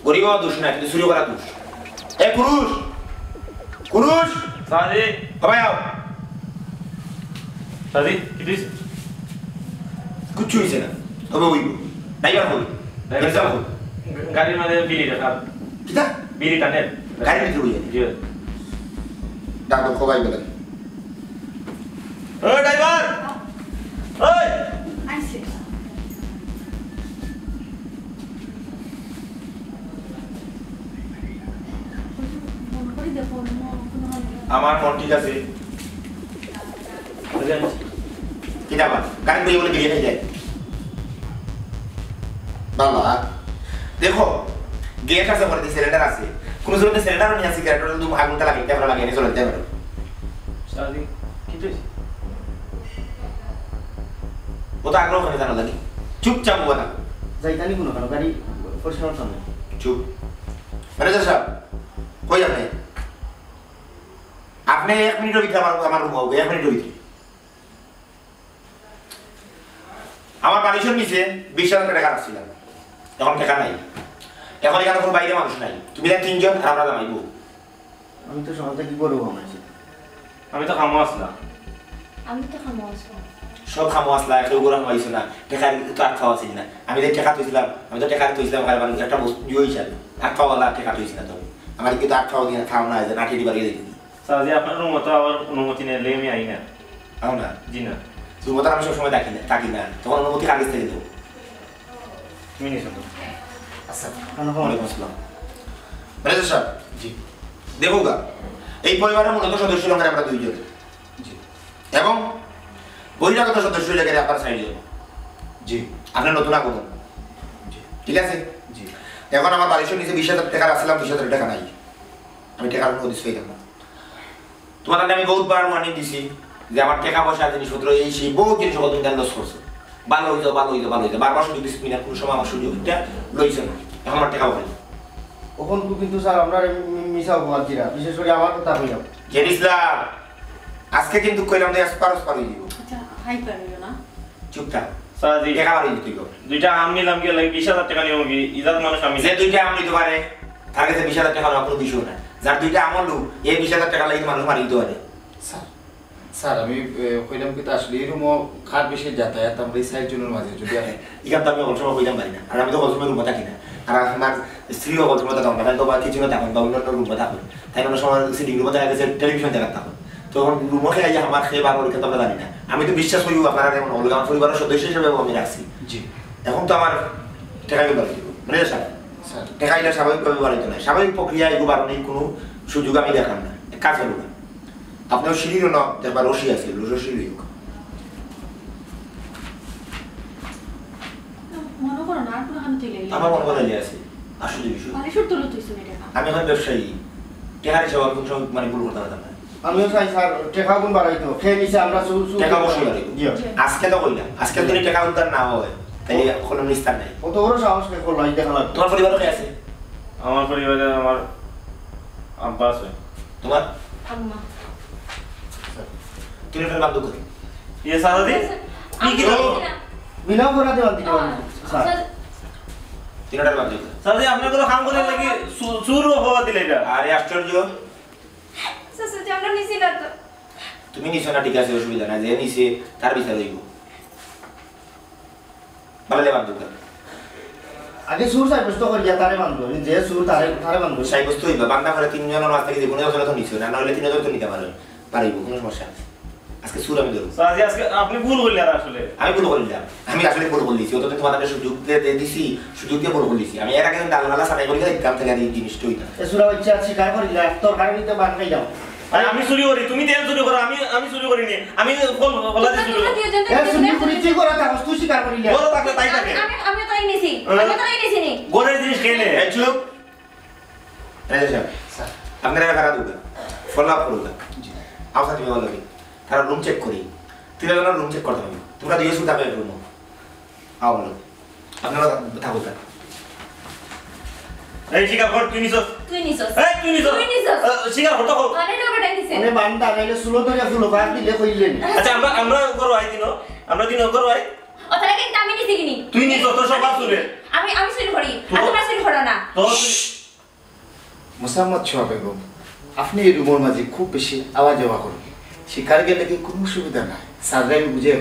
গরিব হওয়া দোষ না, কিন্তু চুরি করা দোষ। এ পুরুষ! পুরুষ! সাজি। সবাই আও। সাজি, কি দিস? কিচ্ছু হইছে না। তবে ওই ড্রাইভার কই? ড্রাইভার এক্সাম কই? গাড়ির মাঝে বিড়ি রাখা। কিতা? বিড়ি টানে। গাড়ির ভিতরে বইয়া? জি। ডাক দাও, সবাই বলে। ও ড্রাইভার! ওই! আইছে। আমার মন ঠিক আছে। কিতা আবার? গাড়ি বইয়া বলে বেরিয়ে যায়। বাবা, দেখো, গ্যাস আছে, বাড়িতে সিলিন্ডার আছে। কোনো সময় সিলিন্ডারও নিয়ে আসি, গ্যাস তুমি আগুনটা লাগাইতে, আমরা লাগাই নিয়ে চলে যেতে পারো। সারাদিন কি তুই? ও তো আগ্রহ করে জানা লাগে। চুপচাপ উবা থাকো। যাইতানি কোনো কারো গাড়ি পরিষ্কার করতাম না। চুপ। ম্যানেজার সাহেব, কই আপনি? আপনি এক মিনিটের ভিতরে আমার, আমার রুমে হবে, এক মিনিটের ভিতরে। আমার বালিশর নিচে বিশ হাজার টাকা রাখছিলাম, এখন টাকা নাই। এখন এখানে কোনো বাইরে মানুষ নাই, তুমি তাই তিনজন আর আমরা জামাই বউ। আমি তো সকাল থেকে বড় বউ আমার সাথে। আমি তো কামো আসলাম। আমি তো খামো আছি। সব খামো আছলা, কেউ গরু খামাইছো না, টেকার তো আট পাও আছিল না। আমি যে টেকা থইছিলাম, আমি তো টেকা থইছিলাম, কারণ একটা বস্তু দিও হিসাবে আট পাওয়ালা টেকা থইছি না তো। আমার কিন্তু আট পাও দিয়ে খাও না, যে নাটি দিবার গেলে দিবি। স্যার, যে আপনার অনুমতি, আমার অনুমতি নিলে আমি আই না। আও না? জি না। তুই মতো আমি সবসময় থাকি না, থাকি না, তখন অনুমতি কার কাছ থেকে দেবো? তুমি নিয়ে চলো। আচ্ছা। ওয়ালাইকুম আসসালাম। ম্যানেজার সাহেব। জি। দেখো গা, এই পরিবারের মূলত সদস্য হলাম আমরা দুইজন। জি। এবং বহিরাগত সদস্য হইলে গেলে আপনার চারজন। জি। আপনার নতুন আগমন। জি। ঠিক আছে? জি। এখন আমার বালিশের নিচে বিশ হাজার টাকা রাখছিলাম, বিশ হাজার টাকা নাই। আমি টাকার কোনো দিস পাইতাম না। তোমার তাহলে আমি বহুতবার ওয়ার্নিং দিছি যে আমার টাকা পয়সা, জিনিসপত্র, এই সেই বহুত জিনিস তুমি লস করছো। ভালো হইতো, ভালো হইতো, ভালো হইতো, বারবার সুযোগ দিছি, তুমি না কোনো সময় আমার সুযোগটা লইছো না। এখন আমার টাকা পাই। ওখান কিন্তু স্যার আমরা মিশা অপবাদ দিরা, বিশেষ করে আমার কথা কইলাম। জেড ইসলাম, আজকে কিন্তু কইলাম যে এসপার ওসপার হয়ে দিব। আচ্ছা, হাই পারিও না। চুপ থাক। স্যার, জি। টাকা বাড়িয়ে দিতে হবে। দুইটা আম নিলাম কি লাগে বিশ হাজার টাকা নিব কি? ইজাত মানুষ আমি। যে দুইটা আম নিতে পারে, তার কাছে বিশ হাজার টাকা নেওয়া কোনো বিষয় না। যার দুইটা আম হলো, এই বিশ হাজার টাকা লাগে মানুষ মারি দিতে পারে। স্যার, স্যার, আমি, এ, কইলাম কি তা আসলে এই রুমও কার বেশি যাতায়াত আমরা এই চারজনের মাঝে যদি আমি এখান তো আমি অল সময় কইতাম পারি না। আর আমি তো অল সময় রুমে থাকি না। আর আমার স্ত্রীও অল সময় থাকতাম না। তাই তো বা কিচেনে থাকেন বা অন্যান্য রুমে থাকেন। তাই অনেক সময় সিটিং রুমে দেখা গেছে টেলিভিশন দেখার থাকেন। তখন রুমে খেয়ে আইয়া আমার খেয়ে বার করে খেতে আমরা জানি না। আমি তো বিশ্বাস করি আপনারা যেমন হলো আমার পরিবারের সদস্য হিসেবে আমি রাখছি। জি। এখন তো আমার টাকা গেল বাড়ি দিব। মানে স্যার, স্যার। টাকা এটা স্বাভাবিকভাবে বাড়িতে নাই। স্বাভাবিক প্রক্রিয়া এগুলো বাড়ানোর কোনো সুযোগ আমি দেখলাম না। এক কাজ হলো না। আপনার সিঁড়িরও না, দেখবার রশি আছে, রশি লইও। মনে করো না, আর কোনো খান থেকে আমার মনে কথা আছে। আসলে বিষয়। বালিশের তলে তুই শুনে টাকা। আমি এখন ব্যবসায়ী। টাকার হিসাবে আমি কোনো সময় মানে ভুল করতে পারতাম না। আমিও চাই স্যার, টাকা গুণ বাড়াইতো। খেয়ে নিছে আমরা সু-, সু-, টাকা অবশ্যই বাড়াইবো। জি। আজকে তো কইলাম, আজকে যদি টাকা উদ্ধার না হয়, তাহলে কোনো নিস্তার নাই। কত বড় সাহস কে করলো, এই দেখা লাগবে। তোমার পরিবারও কে আছে? আমার পরিবারে আমার আব্বা আছে। তোমার? আম্মা। তুই ওটার বাদ দোকান। ইয়ে, সারাদি? কি কি দাও? বিনা অপরাধে বাদ দিতে পারবো, স্যার। আচ্ছা। তিন ওটার বাদ দোকান। সারাদি, আপনার কোনো কাম করে নাকি সু-, চুর হওয়া দিলে এটা? আরে আশ্চর্য। স্যার, স্যার, আমরা নিছি না তো। তুমি নিছো না, ঠিক আছে, অসুবিধা নাই। যে নিছে, তার বিচার হইব। বানালে বাদ দোকান। আগে চুর সাব্যস্ত করিয়া তারে বান্ধো, যে চুর তারে, তারে বান্ধো। সাব্যস্ত হইবা, বান্দা করে তিনজনের মাঝ থেকে যে কোনো একজনে তো নিছো না, না হলে তিনজন তো নিতে পারো, পারিব, কোনো সমস্যা নাই। আজকে চুর আমি ধরবো। স্যার, আজকে, আজকে আপনি ভুল করলেন আসলে। আমি ভুল করলাম, আমি আসলে ভুল করলিছি। অত তোমার সুযোগ দিয়ে, দিয়ে দিছি, সুযোগ দিয়ে ভুল করলিছি। আমি এর আগে কিন্তু ডালমালা সাদাই করি দিতাম, তাহলে আর এই জিনিসটা হইতো না। এ চুরা বাচ্চা স্বীকার করিলা, তোর কারণে তো বান খাইলাম। আরে আমি চুরি করি, তুমি তেল চুরি করো, আমি, আমি চুরি করি নি, আমি কল, কলা দিয়ে চুরি করি। এ চুরি করি তুই করো, তাহলে তুই স্বীকার করিলা। বলো থাকলে তাই থাকে। আমি, আমি, আমি তাই নিছি, হ্যাঁ। আমি তাই নিছি নি। ঘরের জিনিস খেয়ে নে। এই চুপ। এই যে স্যার, স্যার। আপনারা কারা দুগা? ফলো আপ করুগা। জি। আও স্যার, তুমি বলো কি? তারা রুম চেক করি। তিন জনের রুম চেক করতে হবে। তোমরা দুইজন শুধু থাকবে রুমে। আও বলো। আপনারা থাকো স্যার। এই স্বীকার কর, তুই নিছস। তুই নিছস। এই তুই নিছস। তুই নিছস। আহ, স্বীকার কর তো। আরে না, বেটা নিছে। আরে বান্দা, নাইলে চুলো ধরে চুলো, বাদ দিলে কইলেন। আচ্ছা, আমরা, আমরা করো আই দিন। আমরা দিন করো আই। ও তাহলে কিন্তু আমি নিছি কিনি? তুই নিছস, তোর সব চুরে। আমি, আমি চুরি করি। আর তোমরা চুরি করো না। তোর মোসাম্মদ ছোয়া বেগম, আপনি এই রুমর মাঝে খুব বেশি আওয়া যাওয়া করেন। স্বীকার গেলে কি কোনো অসুবিধা নাই? স্যাররা আমি বুঝে।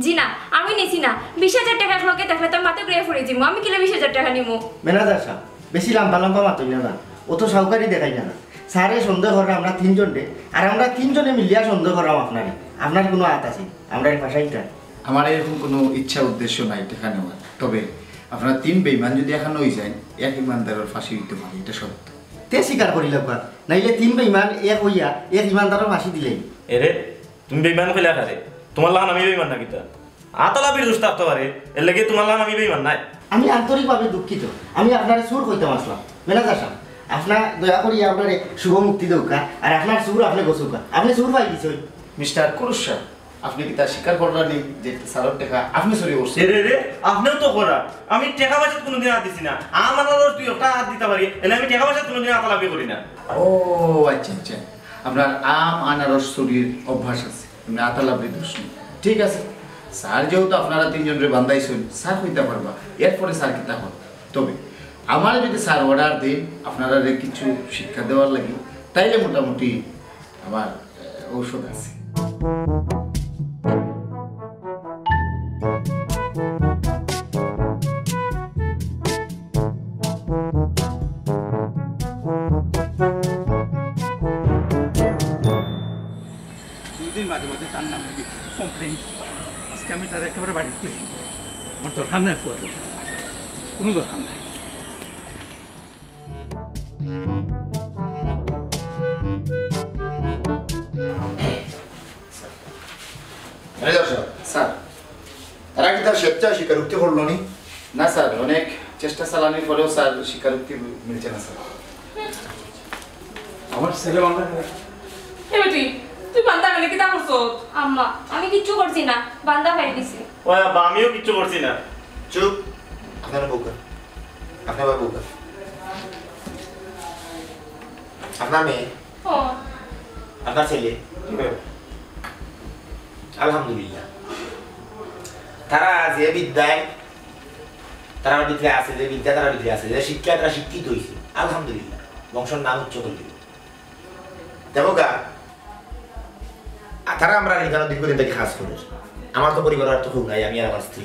জি না, আমি নিছি না। বিশ হাজার টাকার লোকে দেখলে তো মাথা ঘুরে পড়ে যাবো। আমি কিলা বিশ হাজার টাকা নিমু? ম্যানেজার সাহেব, বেশি লম্বা লম্বা মাতই না, না। অত সাউকারি দেখাই না, না। স্যারে সন্দেহ করেন আমরা তিনজনরে, আর আমরা তিনজনে মিলিয়া সন্দেহ করাম আপনারে। আপনার কোনো আত আছে, আমরা এই ভাষাইটা। আমার এরকম কোনো ইচ্ছা উদ্দেশ্য নাই টাকা নেওয়ার। তবে আপনারা তিন বেইমান যদি এখানে হয়ে যায়, এক ইমানদারের ফাঁসি হইতে পারে, এটা সত্য। তে স্বীকার করিলাউক্কা, নাইলে তিন বেইমান এক হইয়া এক ইমানদারের ফাঁসি দিলেই। এরে, তুমি বেইমান কইলা কারে? তোমার লাখান আমি বেইমান না কিতা? আতালাপির দোষ থাকতে পারে, এর লাগি তোমার লাখান আমি বেইমান নাই। আমি আন্তরিকভাবে দুঃখিত, আমি আপনারে চুর কইতাম আসলাম। ম্যানেজার সাহেব, আপনার দয়া করি আপনারে শুভ মুক্তি দেউক্কা, আর আপনার চুর আপনি গছুক্কা, আপনি চুর পাই দিছই। মিস্টার কুরুশ সাহেব, আপনি কিতা স্বীকার করলেন নি যে স্যারর টাকা আপনি চুরি করছেন? এরে রে, আপনিও তো করা। আমি টাকা পয়সা কোনোদিন হাত দিছি না। আমার আনারস দুই একটা হাত দিতে পারি, এনে আমি টাকা পয়সা কোনোদিন আতালাপি করি না। ও আচ্ছা, আচ্ছা, আপনার আম আনারস চুরির অভ্যাস আছে, আপনি আতালাপি দোষ নেই। ঠিক আছে, স্যার যেহেতু আপনারা তিনজনরে বান্ধাইছেন, স্যার কইতে পারবা, এরপরে স্যার কিতা করবা। তবে আমার যদি স্যার অর্ডার দেন আপনারা কিছু শিক্ষা দেওয়ার লাগি, তাইলে মোটামুটি আমার, আহ, ঔষধ আছে। আমি তার একেবারে বাড়িত লই আইমু। আমার দরকার নাই ফুয়ার লগে। কোনো দরকার নাই। ম্যানেজার সাহেব। স্যার। তারা কিতা স্বেচ্ছায় স্বীকারোক্তি করলো নি? না স্যার, অনেক চেষ্টা চালানির পরেও স্যার স্বীকারোক্তি মিলছে না স্যার। আমার ছেলে বান্দা কেনে? এ বেটি, তুই বান্দা কেনে, কিতা করছস? আম্মা, আমি কিচ্ছু করছি না, বান্দা ফালাই দিছি। ওই আব্বা, আমিও কিচ্ছু করছি না। চুপ। আপনার বউকা, আপনার বউকা, আপনার মেয়ে, ও। আপনার ছেলে। আলহামদুলিল্লাহ, তারা যে বিদ্যায় তারার ভিতরে আছে, যে বিদ্যা তারার ভিতরে আছে, যে শিক্ষায় তারা শিক্ষিত হইছে, আলহামদুলিল্লাহ, বংশর নাম উচ্চ করে দিল। দেখো গা, আর তারা আমরা এখানে দীর্ঘদিন থেকে কাজ করে, আমার তো পরিবার আর তো কেউ নাই, আমি আর আমার স্ত্রী।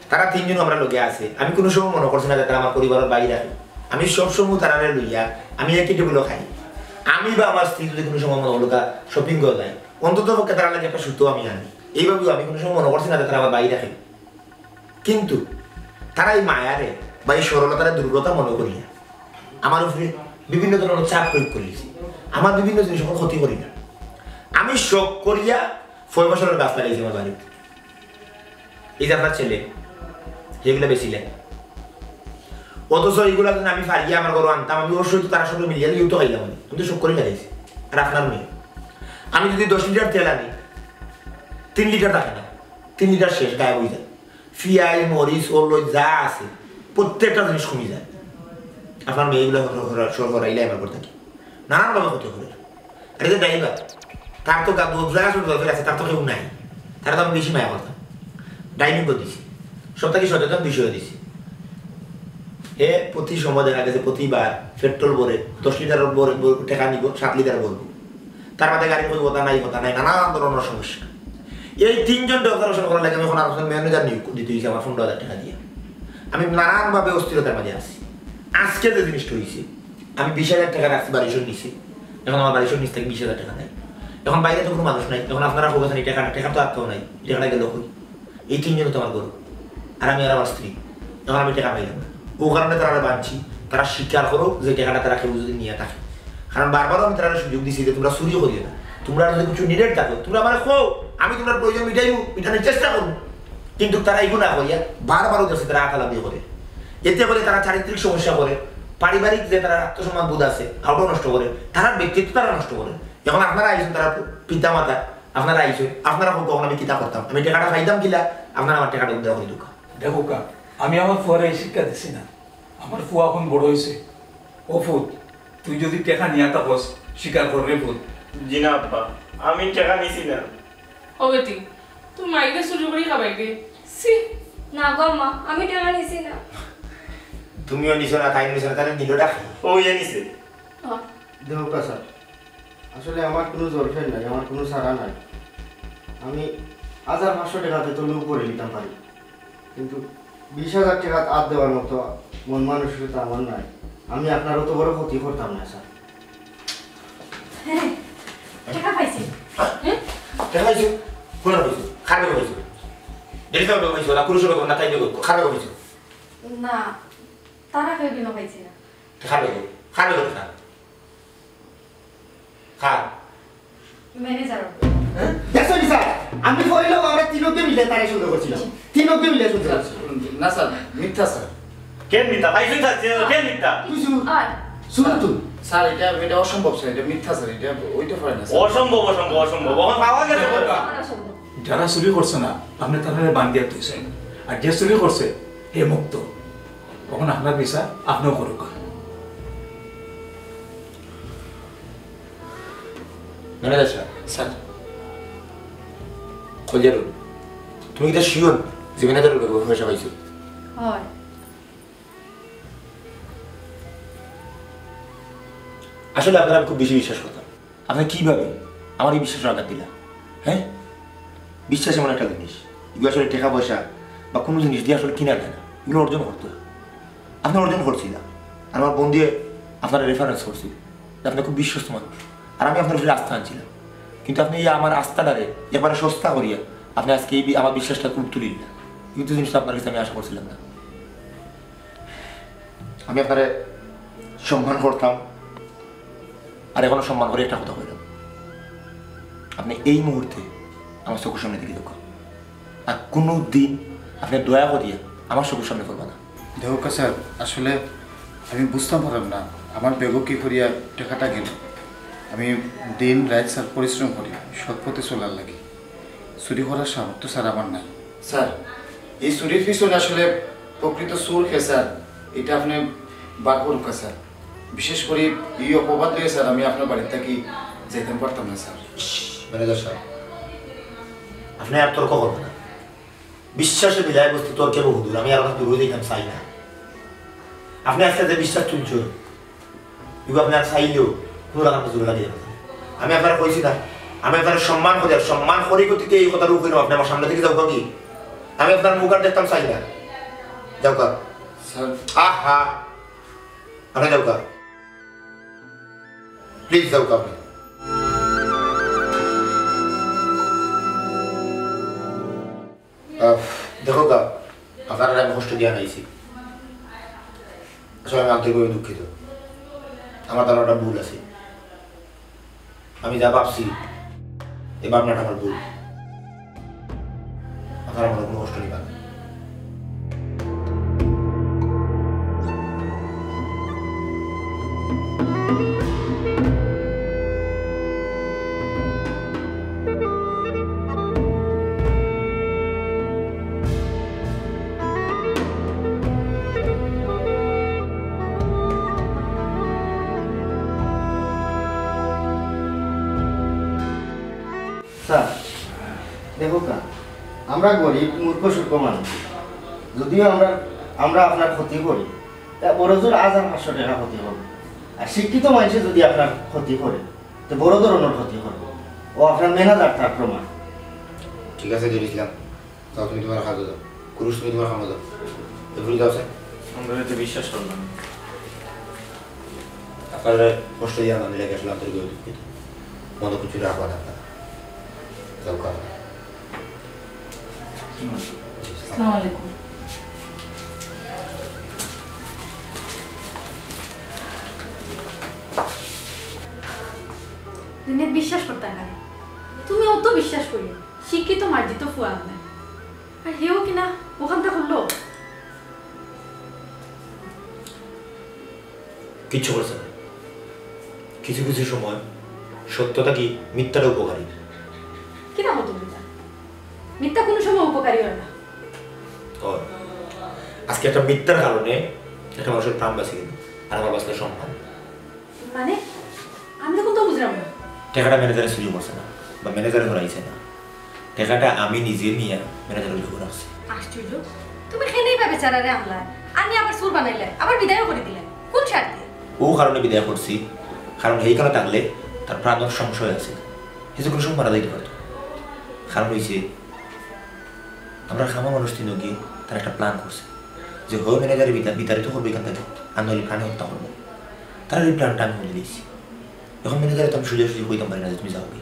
তারা তিনজন আমরা লগে আছে। আমি কোনো সময় মনে করছি না যে তারা আমার পরিবারের বাইরে আছে। আমি সব সময় তারারে লইয়া আমি একই টেবিলও খাই। আমি বা আমার স্ত্রী যদি কোনো সময় মনে হলো তা শপিং করে যাই, অন্তত পক্ষে তারা লাগে একটা সুতো আমি আনি। এইভাবেও আমি কোনো সময় মনে করছি না যে তারা আমার বাইরে খাই। কিন্তু তারা এই মায়ারে বা এই সরলতারে দুর্বলতা মনে করিয়া আমার উপরে বিভিন্ন ধরনের চাপ প্রয়োগ করিয়েছে। আমার বিভিন্ন জিনিস এখন ক্ষতি করি না। আমি শখ করিয়া ফয় ফসলের গাছ লাগাইছি আমার বাড়িতে। এই যে আপনার ছেলে, যেগুলা বেচিলে, অথচ এইগুলা যদি আমি ফারিয়া আমার ঘরে আনতাম, আমি অবশ্যই তো তারা সঙ্গে মিলিয়ে ইউতো খাইলাম আমি। আমি তো শখ করে লাগাইছি। আর আপনার মেয়ে, আমি যদি দশ লিটার তেল আনি, তিন লিটার থাকে না, তিন লিটার শেষ, গায়েব হয়ে যায়। পিয়াজ, মরিচ, হলুদ যা আছে, প্রত্যেকটা জিনিস কমে যায়। আপনার মেয়ে এগুলা সরবরাহ, সরবরাহ, এগুলা আমার করতে কি? নানানভাবে ক্ষতি করে। আরে যে ড্রাইভার, তার তো গা-, দু জায়গা শুধু দরকার আছে, তার তো কেউ নাই। তারা তো আমি বেশি মায়া করতাম। ড্রাইভিং করে দিছি। সব থাকি সচেতন বিষয়ে দিছি। হে প্রতি সময় দেখা গেছে প্রতিবার পেট্রোল ভরে, দশ লিটার ভরে, ভরে টেকা নিব, সাত লিটার ভরবো। তার বাদে গাড়ি কই কথা নাই, কথা নাই, নানান ধরনের সমস্যা। এই তিনজন ডক্টর করার লাগে আমি এখন আপনার ম্যানেজার নিয়োগ দিতে হয়েছে আমার পনেরো হাজার টাকা দিয়ে। আমি নানানভাবে অস্থিরতার মাঝে আছি। আজকে যে জিনিসটা হয়েছে, আমি বিশ হাজার টাকা রাখছি বাড়ির নিচে, এখন আমার বাড়ির নিচ থেকে বিশ হাজার টাকা নাই। এখন বাইরে তো কোনো মানুষ নাই, এখন আপনারা খবর জানি টাকা, টাকা তো আর কেউ নাই, টাকাটা গেল কই? এই তিনজন তো আমার গরু, আর আমি আর আমার স্ত্রী, এখন আমি টাকা পাইলাম না। ও কারণে তারা বাঁধছি, তারা স্বীকার করো যে টাকাটা তারা কেউ যদি নিয়ে থাকে। কারণ বারবারও আমি তারা সুযোগ দিছি যে তোমরা চুরি করিও না, তোমরা যদি কিছু নিডেড থাকো তোমরা আমার কও, আমি তোমরা প্রয়োজন মিটাইমু, মিটানোর চেষ্টা করবো। কিন্তু তারা এগুলো না করিয়া বারবার ওদের সাথে আতালাপি করে, এতে করে তারা চারিত্রিক সমস্যা করে, পারিবারিক যে তারা আত্মসম্মান বোধ আছে ওটাও নষ্ট করে, তারা ব্যক্তিত্ব তারা নষ্ট করে। এখন আপনারা আইছেন, তারা পিতা মাতা, আপনারা আইছেন, আপনারা কখন আমি কিতা করতাম, আমি টাকাটা পাইতাম কিলা, আপনারা আমার টাকাটা উদ্ধার করে দুঃখ। দেখো কা, আমি আমার ফুয়ারে এই শিক্ষা দিছি না। আমার ফুয়া এখন বড় হইছে। ও ফুত, তুই যদি টেকা নিয়া থাকস, স্বীকার কর রে ফুত। জি না আব্বা, আমি টেকা নিছি না। ও বেটি, তুই মাইরে চুরি করি খাবাই রে। ছি। না গো আম্মা, আমি টেকা নিছি না। তুমিও নিছো না, তাই নিছো না, তাহলে নিল ডাকি। ও ইয়ে নিছে। ও। দেখো কা স্যার, আসলে আমার কোনো জলফের নাই, আমার কোনো সারা নাই। আমি হাজার পাঁচশো টাকাতে তো লোভ করে নিতাম পারি, কিন্তু বিশ হাজার টাকা আর দেওয়ার মতো মন মানসিকতা আমার নাই। আমি আপনার অত বড় ক্ষতি করতাম না স্যার। হ্যাঁ, টাকা পাইছি। হ্যাঁ? টাকা পাইছো? কোন পাইছো? খাবে পাইছো? ডেলি খাবে পাইছো? না পুরুষের কথা না তাই দেবো। খাবে পাইছো? না, তারা কেউ বিমা পাইছি না। খাবে গো, খাবে গো, খা। খা। ম্যানেজার। হ্যাঁ? দেখছো নি স্যার? আমি কইলাম আমরা তিন অব্দি মিলে তারে সন্দেহ করছিলাম। তিন অব্দি মিলে সন্দেহ করছিলাম। না স্যার, মিথ্যা স্যার। কে মিথ্যা? ভাই, তুই স্যার, কে মিথ্যা? তুই শুন। আর শুন তুই। স্যার, এটা, এটা অসম্ভব স্যার, এটা মিথ্যা স্যার, এটা হইতে পারে না স্যার। অসম্ভব, অসম্ভব, অসম্ভব। ওখানে পাওয়া গেছে কোথায়? যারা চুরি করছে না, আপনি তারা বান্ধিয়া থইছেন। আর যে চুরি করছে, হে মুক্ত। এখন আপনার বিচার আপনিও করুক। ম্যানেজার সাহেব। স্যার। কলিজারু, তুমি কিতা শিওর যে ম্যানেজারের লগে পয়সা পাইছো? হয়। আসলে আপনার আমি খুব বেশি বিশ্বাস করতাম। আপনি কিভাবে আমার এই বিশ্বাস আঘাত দিলা? হ্যাঁ, বিশ্বাস এমন একটা জিনিস, এগুলো আসলে টাকা পয়সা বা কোনো জিনিস দিয়ে আসলে কিনা যায় না, এগুলো অর্জন করতে হয়। আপনি অর্জন করছিলা, আর আমার বন্ধু আপনার রেফারেন্স করছিল যে আপনি খুব বিশ্বস্ত মানুষ, আর আমি আপনার উপরে আস্থা আনছিলাম, কিন্তু আপনি এই আমার আস্থাটারে একবারে সস্তা করিয়া আপনি আজকে এই বি-, আমার বিশ্বাসটা খুব তুলিল না। কিন্তু জিনিসটা আপনার কাছে আমি আশা করছিলাম না। আমি আপনারে সম্মান করতাম, আর এখনো সম্মান করি। একটা কথা কইলাম, আপনি এই মুহূর্তে আমার চোখের সামনে থাকি যাউক্কা। আর কোনো দিন আপনি দয়া করিয়া আমার চোখের সামনে পড়বা না। দেখউক্কা স্যার, আসলে আমি বুঝতাম পারলাম না আমার ব্যাগো কি করিয়া টেকাটা গেল। আমি দিন রাইত স্যার পরিশ্রম করি সৎ পথে চলার লাগি। চুরি করার সামর্থ্য স্যার আমার নাই। স্যার, এই চুরির পিছনে আসলে প্রকৃত চোর কে স্যার, এটা আপনি বার করউক্কা স্যার। বিশেষ করি এই অপবাদ লইয়া স্যার আমি আপনার বাড়ি থাকি যাইতাম পারতাম না স্যার। ম্যানেজার সাহেব, আপনি আর তর্ক করবেন না। বিশ্বাসে বিলায় বস্তি তর্কে বহুদূর, আমি আর আপনার দূরে যাইতাম চাই না। আপনি আজকে যে বিশ্বাস তুলছেন, এগুলো আপনি আর চাইলেও কোনো লাগাম জোরে লাগিয়ে যাবে না। আমি আপনারে কইছি না, আমি আপনারে সম্মান করি, আর সম্মান করি গতিকে এই কথাটা কইলাম, আপনি আমার সামনে থাকি যাউক্কা কি? আমি আপনার মুখ আর দেখতাম চাই না। যাউক্কা। স্যার। আহা, আপনি যাউক্কা। প্লিজ যাউক্কা আপনি। আহ, দেখউক্কা, আপনারে আমি কষ্ট দিয়া আনাইছি। আসলে আমি আন্তরিকভাবে দুঃখিত। আমার ধারণাটা ভুল আছে। আমি যা ভাবছি, এই ভাবনাটা আমার ভুল। আপনারা মনে কোনো কষ্ট নিবেন না। স্যার, দেখউক্কা, আমরা গরিব, মূর্খ, সূর্খ মানুষ। যদিও আমরা, আমরা আপনার ক্ষতি করি, তা বড়জোর হাজার পাঁচশো টেকা ক্ষতি করবো। আর শিক্ষিত মানুষে যদি আপনার ক্ষতি করে, তো বড় ধরনের ক্ষতি করবো। ও আপনার ম্যানেজার, তার প্রমাণ। ঠিক আছে, জেড ইসলাম, যাও তুমি তোমার কাজে যাও। কুরুশ, তুমি তোমার কামো যাও। এগুলি যাও স্যার। আমরা তো বিশ্বাস করলাম। আপনারা কষ্ট দিয়া না দিলে আসলে আন্তরিকভাবে দুঃখিত। মনে কিছু রাখবা না আপনারা। যাউক্কা। আসসালামু আলাইকুম। দুনিয়াত বিশ্বাস করতাম না। তুমি অত বিশ্বাস করি। শিক্ষিত মার্জিত ফুয়া আপনার। আর হেও কিনা ওখানটা করলো। কিচ্ছু করছে না। কিছু কিছু সময় সত্য থাকি মিথ্যাটা উপকারী। কিতা কও তুমি ইতা? মিথ্যা কোনো সময় উপকারী হয় না। ও, আজকে একটা মিথ্যার কারণে একটা মানুষের প্রাণ বাঁচি গেল, আর আমার বাঁচলো সম্মান। মানে, আমি তো কোনটা বুঝলাম না। টেকাটা ম্যানেজারে চুরি করছে না, বা ম্যানেজারে হরাইছে না। টেকাটা আমি নিজে নিয়া ম্যানেজারর লগে রাখছি। আশ্চর্য, তুমি কেনে ইবা বেচারারে আনলায়, আনি আবার চুর বানাইলায়, আবার বিদায়ও করি দিলায়, কোন স্বার্থে? অউ কারণে বিদায় করছি, কারণ হেইখানো থাকলে তার প্রাণর সংশয় আছে, হে যে কোনো সময় মারা যাইতে পারতো। কারণ অইছে, আমরার কামা মানুষ তিনওগিয়ে তারা একটা প্ল্যান করছে যে হয় ম্যানেজারে বিতা-, বিতাড়িত করবো ইখান থাকি, আর নইলে প্রাণে হত্যা করবো। তারার ই প্ল্যানটা আমি বলে দিয়েছি। এখন ম্যানেজারে তো আমি সোজাসুজি কইতাম পারি না যে তুমি যাওগি,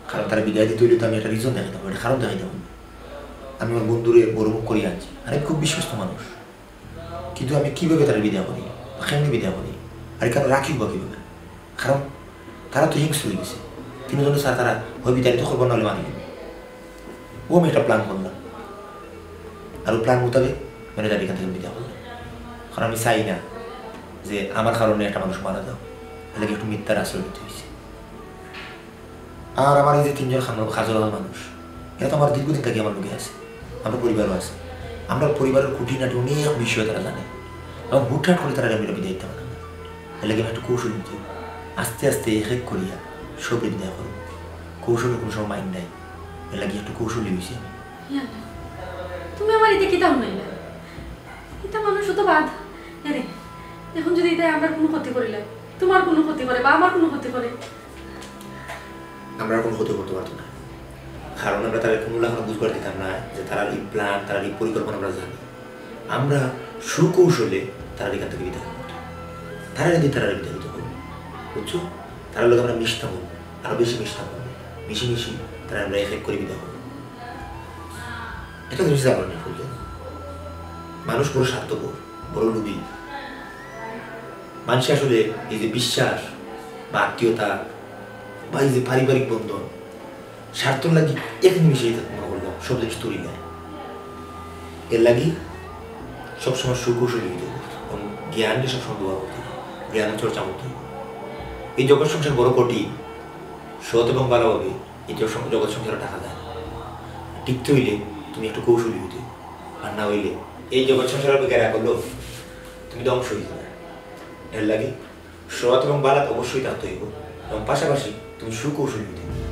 কারণ তারা বিদায় দিতে অইলে তো আমি একটা রিজন দেখাইতাম, একটা কারণ দেখাইতাম। আমি আমার বন্ধুরে বড় মুখ করিয়া আনছি, আর আমি খুব বিশ্বস্ত মানুষ, কিন্তু আমি কিভাবে তারা বিদায় করি বা কেমনে বিদায় করি, আর ইখানো রাখি বা কিভাবে? কারণ তারা তো হিংস্র অই গেছে। তিনজনে স্যার তারা হয় বিতাড়িত করবো, নাহলে মারি দিবো। অউ আমি একটা প্ল্যান করলাম, আর অউ প্ল্যান মোতাবেক ম্যানেজার ইখান থাকি বিদায় করলাম। কারণ আমি চাই না যে আমার কারণে একটা মানুষ মারা যাউক, এর লাগি একটু মিথ্যার আশ্রয় নিতে অইছে। আর আমার এই যে তিনজন কামরূপ কাজল মানুষ, এরা তো আমার দীর্ঘদিন থাকি আমার লগে আছে, আমরার পরিবারও আছে। আমরার পরিবারর খুঁটিনাটি অনেক বিষয় তারা জানে, এবং হুটহাট করি তারারে আমি বিদায় দিতাম পারতাম না। এর লাগি আমি একটু কৌশল নিতে অইবো। আস্তে আস্তে এক এক করিয়া সবরে বিদায় করমু। কৌশলর কোনো সময় মাইর নাই, এর লাগি একটু কৌশলী অইছি আমি। ইয়া আল্লাহ, তুমি আমারে ইতা কিতা হুনাইলায়? ইতা মানুষ অত বাদ। আরে, এখন যদি ইতায় আমরার কোনো ক্ষতি করিলায়, তোমার কোনো ক্ষতি করে বা আমার কোনো ক্ষতি করে, আমরার কোনো ক্ষতি করতো পারতো না, কারণ আমরা তারারে কোনো লাখান বুঝবার দিতাম না যে তারার ই প্ল্যান, তারার ই পরিকল্পনা আমরা জানি। আমরা সুকৌশলে তারারে ইখান থাকি বিদায় করতাম। তারারে দিয়া তারারে বিতাড়িত করমু, বুঝছো? তারার লগে আমরা মিশতাম অইবো, আরো বেশি মিশতাম অইবো। মিশি মিশি তারারে আমরা এক এক করি বিদায় করমু। একটা জিনিস জানো নি, ফুলজানি? মানুষ বড় স্বার্থপর, বড় লোভী। মানুষ আসলে এই যে বিশ্বাস বা আত্মীয়তা বা এই যে পারিবারিক বন্ধন, স্বার্থর লাগি এক নিমিষেই তার মনে করলাম সব জিনিস তুলি নেয়। এর লাগি সবসময় সুকৌশলী হইতে হবে এবং জ্ঞানকে সবসময় ব্যবহার করতে হবে, জ্ঞানের চর্চা করতে হবে। এই জগৎ সংসার বড় কঠিন, সৎ এবং ভালোভাবে এই জগৎ সং-, জগৎ সংসারে থাকা যায় না। টিকতে হইলে তুমি একটু কৌশলী হইতে হবে, আর না হইলে এই জগৎ সংসারের উপরে গেরা করলো তুমি ধ্বংস হইতে পারো। এর লাগি সৎ এবং ভালো অবশ্যই থাকতে হইব এবং পাশাপাশি তুমি সুকৌশলী হইতে হবে।